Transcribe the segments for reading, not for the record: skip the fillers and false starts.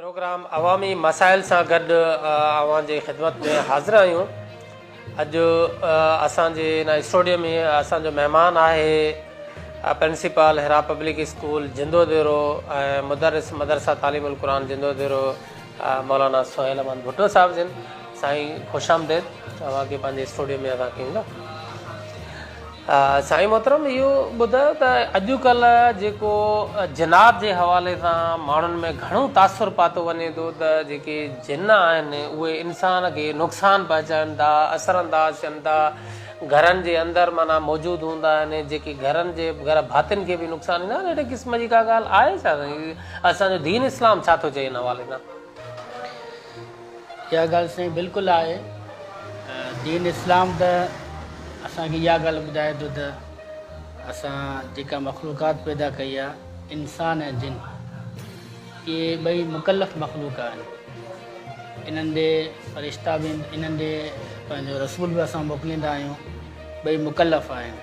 Programme عوامي مسائل سان گڏ اوهان جي خدمت ۾ حاضر آهيون. اڄ اسان جي هن اسٽوڊيو ۾ اسان جو مهمان آهي principal Hira public school Jindo Dero ۽ مدرس مدرسه تعليم القرآن جندو ديرو مولانا سهيل احمد ڀٽو صاحب جن. سائين خوش آمديد، اوهان کي پنهنجي اسٽوڊيو ۾ اسان ڪيون ٿا. سائين محترم اهو ٻڌايو ته اڄڪلهه جيڪو جنات جي حوالي سان ماڻهن ۾ گهڻو تاثر پاتو وڃي ٿو ته جيڪي جن آهن اهي انسان کي نقصان پهچائن ٿا، اثر انداز ٿين ٿا، گهرن جي اندر معنيٰ موجود هوندا آهن جيڪي گهرن جي گهر ڀاتين کي به نقصان ڏيندا آهن، اهڙي قسم جي ڪا ڳالهه آهي ڇا سائين؟ اسان جو دين اسلام ڇا ٿو چئي ان حوالي سان؟ اها ڳالهه سائين بلڪل آهي. دين اسلام ته اسان کي اها ڳالهه ٻڌائي ٿو ته اسان جيڪا مخلوقات پيدا ڪئي آهي انسان ۽ جن اهي ٻئي مڪلف مخلوق آهن. انهن ڏي فرشتا به انهن ڏي پنهنجو رسول به اسان موڪليندا آهيون ٻئي مڪلف آهن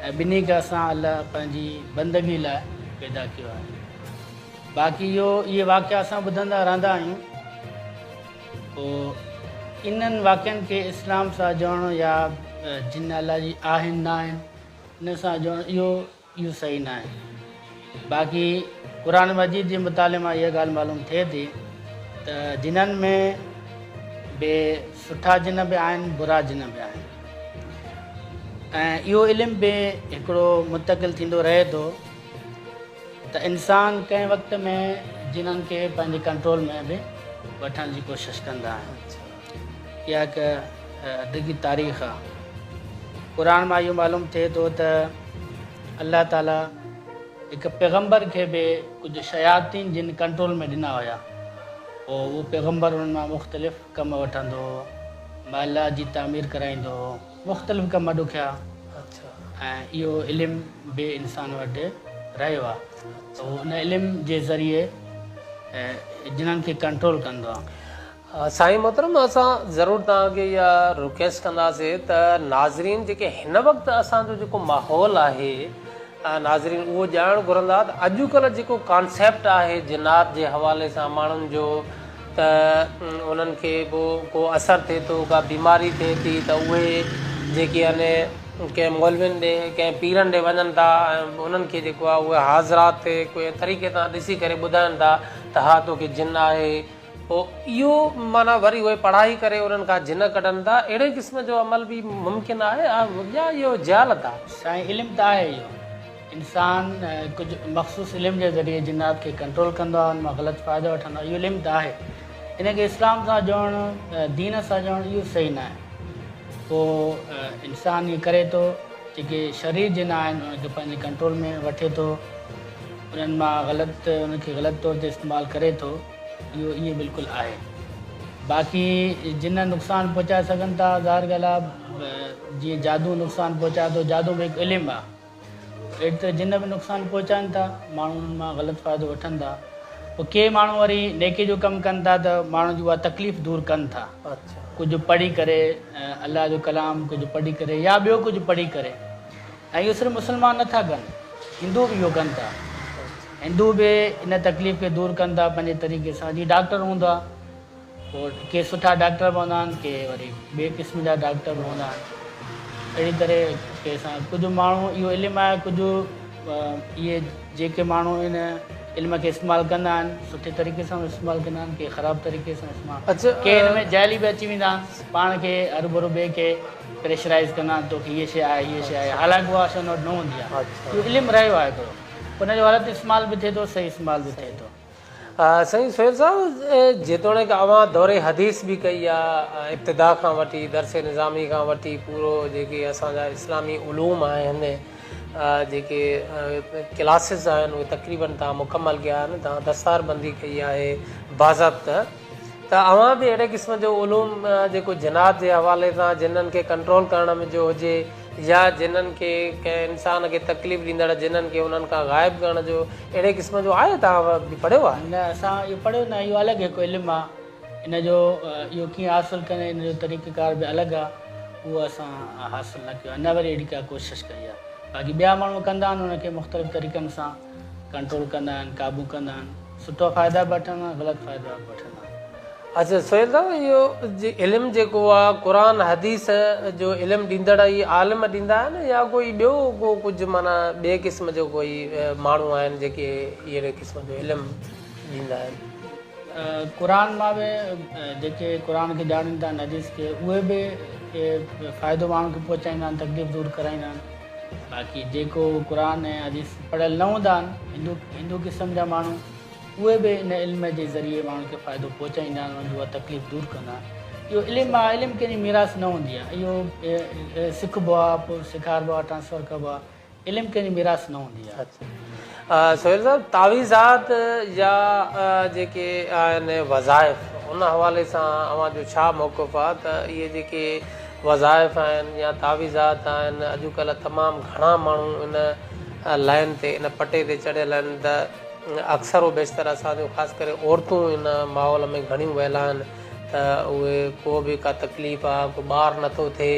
۽ ٻنهي کي اسان الله پنهنجي بندگي لاء پيدا ڪيو آهي. باقي اهو اهي واقعا اسان ٻڌندا رهندا آهيون پوء انهن واقعن کي اسلام سان جوڙڻ يا جن الله جي آهن نه آهن ان سان جوڙڻ اهو اهو صحيح نه آهي باقي قرآن مجيد جي مطالعي مان اها ڳالهه معلوم ٿئي ٿي ته جنن ۾ به سٺا جن به آهن برا جن به آهن ۽ اهو علم به هڪڙو منتقل ٿيندو رهي ٿو ته انسان ڪنهن وقت ۾ جنن کي پنهنجي ڪنٽرول ۾ به وٺڻ جي ڪوشش ڪندا آهن. اها هڪ ڊگهي تاريخ آهي. قرآن مان اهو معلوم ٿئي ٿو ته الله تعالي هڪ پيغمبر کي به ڪجهه شياطين جن ڪنٽرول ۾ ڏنا هيا. پوء اهو پيغمبر انهن مان مختلف ڪم وٺندو هو، محلات جي تعمير ڪرائيندو هو. مختلف ڪم ڏکيا ۽ اهو علم به انسان وٽ رهيو آهي ته هو ان علم جي ذريعي جنن کي ڪنٽرول ڪندو آهي. سائين محترم اسان ضرور توهان کي اها رڪويسٽ ڪنداسين ته ناظرين جيڪي هن وقت اسان جو جيڪو ماحول آهي ناظرين اهو ڄاڻڻ گهرندا ته اڄڪلهه جيڪو ڪانسيپٽ آهي جنات جي حوالي سان ماڻهن جو ته انهن کي به ڪو اثر ٿئي ٿو ڪا بيماري ٿئي ٿي ته اهي جيڪي آهن ڪنهن مولوين ڏي ڪنهن پيرن ڏي وڃن ٿا ۽ انهن کي جيڪو آهي اهي حاضرات تي ڪوئي طريقي سان ڏسي ڪري ٻڌائن ٿا ته ها توکي جن آهي پوء اهو معنيٰ وري اهي پڙهائي ڪري انهن کان جن ڪڍن ٿا، اهڙي قسم جو عمل به ممڪن آهي يا اهو جهالت آهي؟ سائين علم ته آهي اهو انسان ڪجهه مخصوص علم جي ذريعي جنات کي ڪنٽرول ڪندو آهي ان مان غلط فائدو وٺندو آهي اهو علم ته آهي ان کي اسلام سان جوڙڻ دين سان جوڙڻ اهو صحيح نه آهي پوء انسان ائين ڪري ٿو جيڪي شرير جن آهن انهن کي پنهنجي ڪنٽرول ۾ وٺي ٿو انهن مان غلط انهن کي غلط طور تي استعمال ڪري ٿو اهو ائين بلڪل آهي. باقي جن نقصان پهچائي سگهن ٿا ظاهر ڳالهه آهي جيئن جادو نقصان پهچائي ٿو جادو به هڪ علم آهي اهڙي طرح جن به نقصان پهچائن ٿا ماڻهو انهن مان غلط فائدو وٺن ٿا پوء ڪي ماڻهو وري نيڪي جو ڪم ڪن ٿا ته ماڻهن جي اها تڪليف دور ڪن ٿا ڪجهه پڙهي ڪري الله جو ڪلام ڪجهه پڙهي ڪري يا ٻيو ڪجهه پڙهي ڪري ۽ اهو صرف مسلمان نه ٿا ڪن، هندو به اهو ڪن ٿا. هندو به ان تڪليف کي دور ڪن ٿا پنهنجي طريقي سان. جيئن ڊاڪٽر هوندو آهي، پوء ڪي سٺا ڊاڪٽر به هوندا آهن، ڪي وري ٻئي قسم جا ڊاڪٽر به هوندا آهن. اهڙي طرح ڪي سان ڪجهه ماڻهو اهو علم آهي، ڪجهه اهي جيڪي ماڻهو ان علم کي استعمال ڪندا آهن، سٺي طريقي سان به استعمال ڪندا آهن، ڪي خراب طريقي سان استعمال، ڪي ان ۾ جاهلي به اچي ويندا آهن، پاڻ کي هروڀرو ٻئي کي پريشرائيز ڪندا آهن توکي هيء شيء آهي هيء شيء آهي حالانڪه اها شيء ان وٽ نه هوندي آهي. اهو علم رهيو آهي هڪڙو ان جو غلط استعمال به ٿئي ٿو صحيح استعمال به ٿئي ٿو. سائين سهيل صاحب جيتوڻيڪ اوهان دور حديث به ڪئي آ ابتدا کان وٺي درس نظامي کان وٺي پورو جيڪي اسان جا اسلامي علوم آهن جيڪي ڪلاسز آهن اهي تقريبن توهان مڪمل ڪيا آهن توهان دستار بندي ڪئي آهي باضابطه ته اوهان به اهڙي قسم جو علوم جيڪو جنات جي حوالي سان جنن کي ڪنٽرول ڪرڻ ۾ جو هجي يا جنن کي ڪنهن انسان کي تڪليف ڏيندڙ جنن کي انهن کان غائب ڪرڻ جو اهڙي قسم جو آهي توهان به پڙهيو آهي؟ نه اسان اهو پڙهيو نه آهي اهو الڳ هڪ علم آهي ان جو اهو ڪيئن حاصل ڪرڻ ان جو طريقه ڪار به الڳ آهي اهو اسان حاصل نه ڪيو آهي نه وري اهڙي ڪا ڪوشش ڪئي آهي باقي ٻيا ماڻهو ڪندا آهن ان کي مختلف طريقن سان ڪنٽرول ڪندا آهن قابو ڪندا آهن. سٺا فائدا به وٺندا آهن غلط فائدا به وٺندا آهن. اچا سهيل صاحب اهو علم جيڪو آ قرآن حديث جو علم ڏيندڙ ئي عالم ڏيندا آهن يا ڪوئي ٻيو ڪو ڪجهه معنيٰ ٻئي قسم جو ڪوئي ماڻهو آهن جيڪي اهڙي قسم جو علم ڏيندا آهن. قرآن مان به جيڪي قرآن کي ڄاڻين ٿا حديث کي اهي به فائدو ماڻهن کي پهچائيندا آهن تڪليف دور ڪرائيندا آهن باقي جيڪو قرآن ۽ حديث پڙهيل نه هوندا آهن هندو هندو قسم جا ماڻهو اهي به ان علم جي ذريعي ماڻهن کي فائدو پهچائيندا آهن انهن جي اها تڪليف دور ڪندا آهن اهو علم آهي علم ڪنهن جي ميراث نه هوندي آهي اهو سکبو آهي پوء سيکاربو آهي ٽرانسفر ڪبو آهي علم ڪنهن جي ميراث نه هوندي آهي. سهيل صاحب تعويذات يا جيڪي آهن وظائف ان حوالي سان اوهان جو ڇا موقف آهي ته اهي جيڪي وظائف آهن يا تعويذات آهن اڄڪلهه تمام گهڻا ماڻهو ان لائين تي ان پٽي تي چڙهيل آهن ته اڪثر و بيشتر اسان جون خاص ڪري عورتون ان ماحول ۾ گهڻيون ويل آهن ته اهي ڪو به ڪا تڪليف آ ڪو ٻار نٿو ٿئي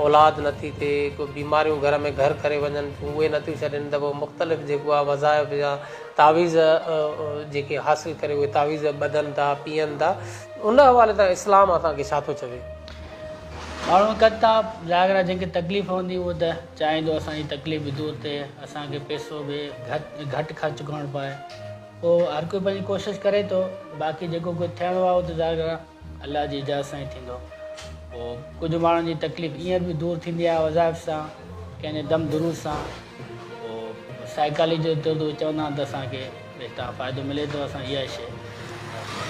اولاد نٿي ٿئي ڪو بيماريون گهر ۾ گهر ڪري وڃن ٿيون اهي نٿيون ڇڏين ته پوء مختلف جيڪو آ وظائف يا تعويذ جيڪي حاصل ڪري اهي تعويذ ٻڌن ٿا پيئن ٿا ان حوالي سان اسلام اسان کي ڇا ٿو چوي؟ ماڻهو ڪن ٿا ظاهر آ جنهن کي تڪليف هوندي اهو ته چاهيندو اسان جي تڪليف به دور ٿئي اسان کي پئسو به گهٽ گهٽ خرچ ڪرڻو پوي پوء هر ڪوئي پنهنجي ڪوشش ڪري ٿو باقي جيڪو ڪجهه ٿيڻو آهي اهو ته ظاهر آهي الله جي اجازت سان ئي ٿيندو پوء ڪجهه ماڻهن جي تڪليف ائين به دور ٿيندي آهي وظائف سان ڪنهن جي دم درود سان پوء سائيڪالوجي طور تي چوندا آهن ته اسان کي هتان فائدو ملي ٿو اسان اها شيء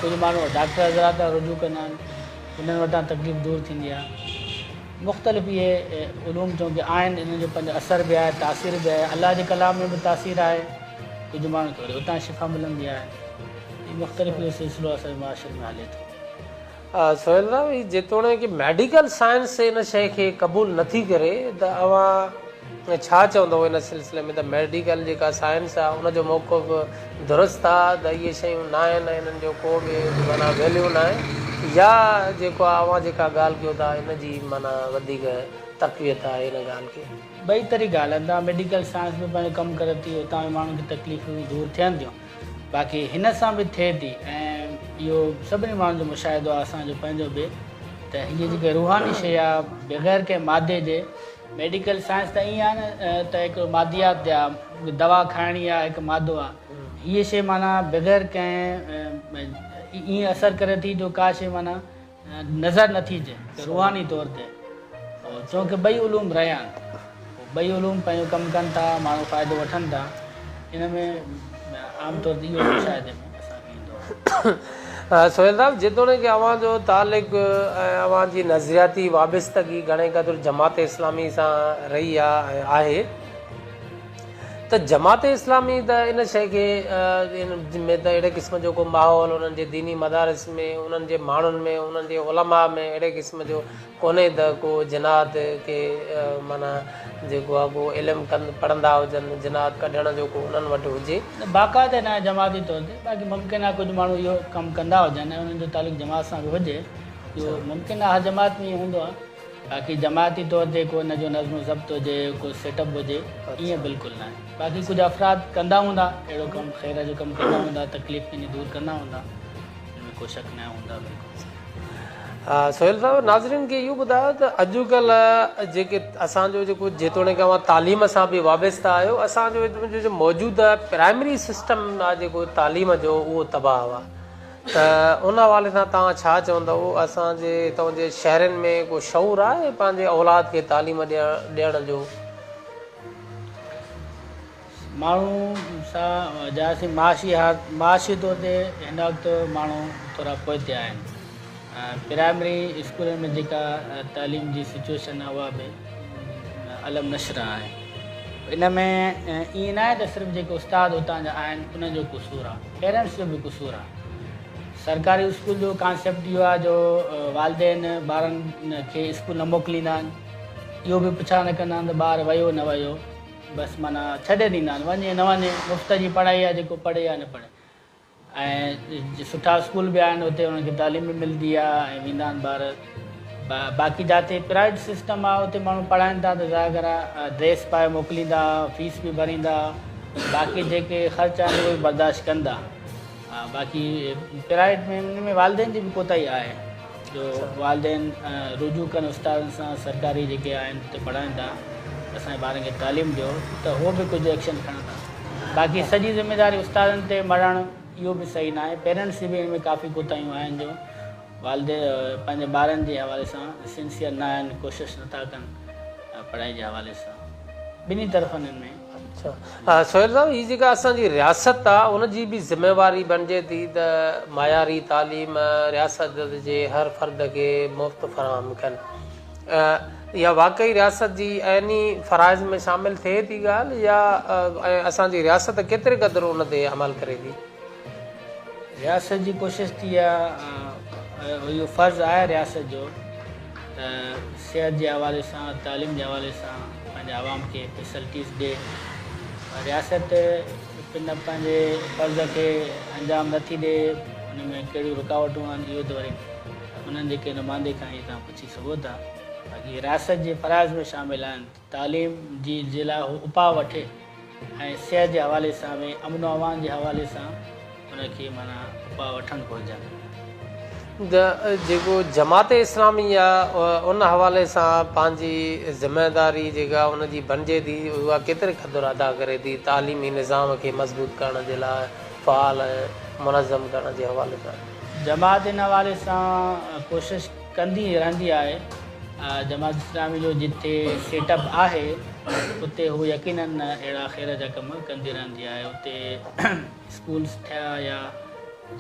ڪجهه ماڻهو ڊاڪٽر حضرات سان رجوع ڪندا آهن انهن وٽان تڪليف دور ٿيندي آهي مختلف اهي علوم چونڪه آهن انهن جو پنهنجو اثر به آهي تاثير به آهي الله جي ڪلام ۾ به تاثير آهي ڪجهه ماڻهن کي وري اتان شفا ملندي آهي هي مختلف اهو سلسلو اسان جي معاشري ۾ هلي ٿو. سهيل صاحب هي جيتوڻيڪ ميڊيڪل سائنس ان شيء کي قبول نٿي ڪري ته اوهان ڇا چوندؤ ان سلسلي ۾ ته ميڊيڪل جيڪا سائنس آهي ان جو موقف درست آهي ته اهي شيون ناهن ۽ انهن جو ڪو به معنيٰ ويليو ناهي يا جيڪو آهي اوهان جيڪا ڳالهه ڪيو ٿا ان جي معنيٰ وڌيڪ تقويت آهي ان ڳالهه کي. ٻئي طريقا هلن ٿا ميڊيڪل سائنس به پنهنجو ڪم ڪري ٿي اتان به ماڻهن کي تڪليفون دور ٿين ٿيون باقي هن سان به ٿئي ٿي ۽ اهو سڀني ماڻهن جو مشاهدو آهي اسان جو پنهنجو به ته هيء جيڪا روحاني شيء آهي بغير ڪنهن مادي جي ميڊيڪل سائنس ته ائين آهي نه ته هڪ ماديات تي آهي دوا کائڻي آهي هڪ مادو آهي هيء شيء معنيٰ بغير ڪنهن ائين اثر ڪري ٿي جو ڪا شيء معنيٰ نظر نٿي اچي ته روحاني طور تي چونڪه ٻئي علوم رهيا آهن ٻئي علوم پنهنجو ڪم ڪن ٿا ماڻهو فائدو وٺن ٿا ان ۾ عام طور تي اهو مشاهدي ۾ اسان کي ايندو آهي. سهيل صاحب جيتوڻيڪ اوهان جو تعلق ۽ اوهان جي نظرياتي وابستگي گهڻي قدر جماعت اسلامي سان رهي آهي ۽ آهي ته جماعت اسلامي ته ان شيء کي ان ۾ ته اهڙي قسم جو ڪو ماحول انهن جي ديني مدارس ۾ انهن جي ماڻهن ۾ انهن جي علماء ۾ اهڙي قسم جو ڪونهي ته ڪو جنات کي معنيٰ جيڪو آهي ڪو علم ڪن پڙهندا هجن جنات ڪڍڻ جو ڪو انهن وٽ هجي. نه باقاعده نه جماعتي طور تي باقي ممڪن آهي ڪجهه ماڻهو اهو ڪم ڪندا هجن ۽ انهن جو تعلق جماعت سان به هجي اهو ممڪن آهي هر جماعت ۾ ائين هوندو آهي. باقي جماعتي طور تي ڪو ان جو نظم و ضبط هجي ڪو سيٽ اپ هجي ائين بلڪل ناهي باقي ڪجهه افراد ڪندا هوندا اهڙو ڪم خير جو ڪم ڪندا هوندا تڪليف ڪنهن جي دور ڪندا هوندا ان ۾ ڪو شڪ ناهي هوندا بلڪل. سهيل صاحب ناظرين کي اهو ٻڌايو ته اڄڪلهه جيڪي اسان جو جيڪو جيتوڻيڪ اوهان تعليم سان به وابسته آهيو اسان جو جو موجوده پرائمري سسٽم آهي جيڪو تعليم جو اهو تباهه آهي ته ان حوالي سان توهان ڇا چوندؤ اسان جي هتان جي شهرين ۾ ڪو شعور آهي پنهنجي اولاد کي تعليم ڏيڻ جو؟ ماڻهو سان جا سي معاشي معاشي طور تي هن وقت ماڻهو ٿورا پوئتي آهن پرائمري اسڪولن ۾ جيڪا تعليم جي سچويشن آهي اها به الم نشره آهي ان ۾ ائين ناهي ته صرف جيڪي استاد اتان جا آهن انهن جو قصور آهي پيرنٽس جو به قصور آ. سرڪاري اسڪول جو ڪانسيپٽ اهو آ جو والدين ٻارن کي اسڪول نه موڪليندا آهن اهو به پڇا نه ڪندا آهن ته ٻار ويو نه ويو بس معنيٰ ڇڏي ڏيندا آهن وڃي نه وڃي مفت جي پڙهائي آ جيڪو پڙهي يا نه پڙهي ۽ سٺا اسڪول به آهن اتي انهن کي تعليم به ملندي آ ۽ ويندا آهن ٻار باقي جاتي پرائيويٽ سسٽم آ اتي ماڻهو پڙهائن ٿا ته ظاهر آ ڊريس پائي موڪليندا فيس به ڀريندا باقي جيڪي خرچ آهن اهي به برداشت ڪندا. باقي پرائيويٽ ۾ ان ۾ والدين جي به ڪوتاهي آهي جو والدين رجوع ڪن استادن سان سرڪاري جيڪي آهن اتي پڙهائين ٿا اسان جي ٻارن کي تعليم ڏيو ته هو به ڪجهه ايڪشن کڻن ٿا باقي سڄي ذميداري استادن تي مڙهڻ اهو به صحيح ناهي پيرنٽس جي به ان ۾ ڪافي ڪوتاهيون آهن جو والدين پنهنجي ٻارن جي حوالي سان سنسيئر نه آهن ڪوشش نٿا ڪن پڙهائي جي حوالي سان ٻنهي طرفن ان ۾. اڇا سهيل صاحب هي جيڪا اسان جي رياست آ ان جي به ذميواري بڻجي ٿي ته معياري تعليم رياست جي هر فرد کي مفت فراهم ڪن اها واقعي رياست جي عيني فرائض ۾ شامل ٿئي ٿي ڳالهه يا ۽ اسان جي رياست ڪيتري قدر ان تي عمل ڪري ٿي؟ رياست جي ڪوشش ٿي آ اهو فرض آهي رياست جو ته صحت جي حوالي سان تعليم جي حوالي سان پنهنجي عوام کي فيسلٽيز ڏي پر رياست پن پنهنجي فرض کي انجام نه ٿي ڏي ان ۾ ڪهڙيون رڪاوٽون آهن اهو ته وري انهن جي ڪنهن نمائندي کان ئي توهان پڇي سگهو ٿا باقي رياست جي فرائض ۾ شامل آهن تعليم جي جي لاء هو اپاء وٺي ۽ صحت جي حوالي سان به امن و امان جي حوالي سان ان کي معنيٰ اپاء وٺڻ گهرجن. جيڪو جماعت اسلامي آ ان حوالي سان پنهنجي ذميداري جيڪا ان جي بنجي ٿي اها ڪيتري قدر ادا ڪري ٿي تعليمي نظام کي مضبوط ڪرڻ جي لاء فعال ۽ منظم ڪرڻ جي حوالي سان. جماعت ان حوالي سان ڪوشش ڪندي رهندي آهي. جماعت اسلامي جو جتي سيٽ اپ آهي اتي هو يقينن اهڙا خير جا ڪم ڪندي رهندي آهي. اتي اسڪولس ٿيا يا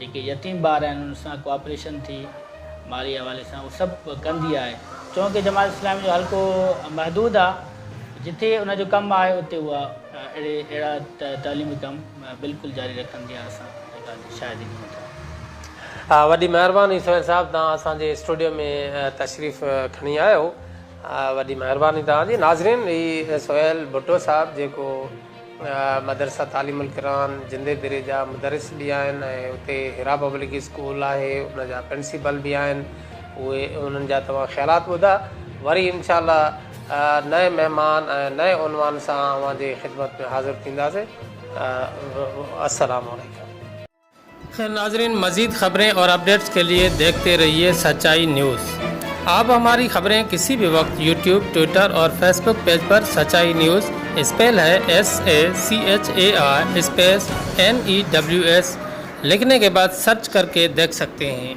جيڪي يتيم ٻار آهن انهن سان ڪوآپريشن ٿي مالي حوالي سان اهو سڀ ڪندي آهي. چونڪه جماعت اسلامي جو حلقو محدود آهي جتي ان جو ڪم آهي اتي اها اهڙي اهڙا تعليمي ڪم بلڪل جاري رکندي آهي اسان ان ڳالهه جي شاهدي ڏيون ٿا. وڏي مهرباني سهيل صاحب توهان اسان جي اسٽوڊيو ۾ تشريف کڻي آيو وڏي مهرباني توهان جي ناظرين هي سهيل ڀٽو صاحب جيڪو مدرسه تعليم القرآن جندي دري جا مدرس به آهن ۽ اتي حرا پبلڪ اسڪول آهي ان جا پرنسپل به آهن اهي انهن جا توهان خيالات ٻڌا وري انشاء الله نئين مهمان ۽ نئين عنوان سان اوهان جي خدمت ۾ حاضر ٿينداسين السلام عليڪم. خير ناظرين مزيد خبرين اور اپڊيٽس کے لئي ديکھتي رھيي سچائي نيوز آپ ھماري خبرين ڪسي بھي وقت يوٽيوب ٽوئٽر اور فيسبوڪ پيج پر سچائي نيوز اسپيل ھي S A C H A I space N E W S لکھني کے بعد سرچ ڪر ڪي ديکھ سکتي ھين.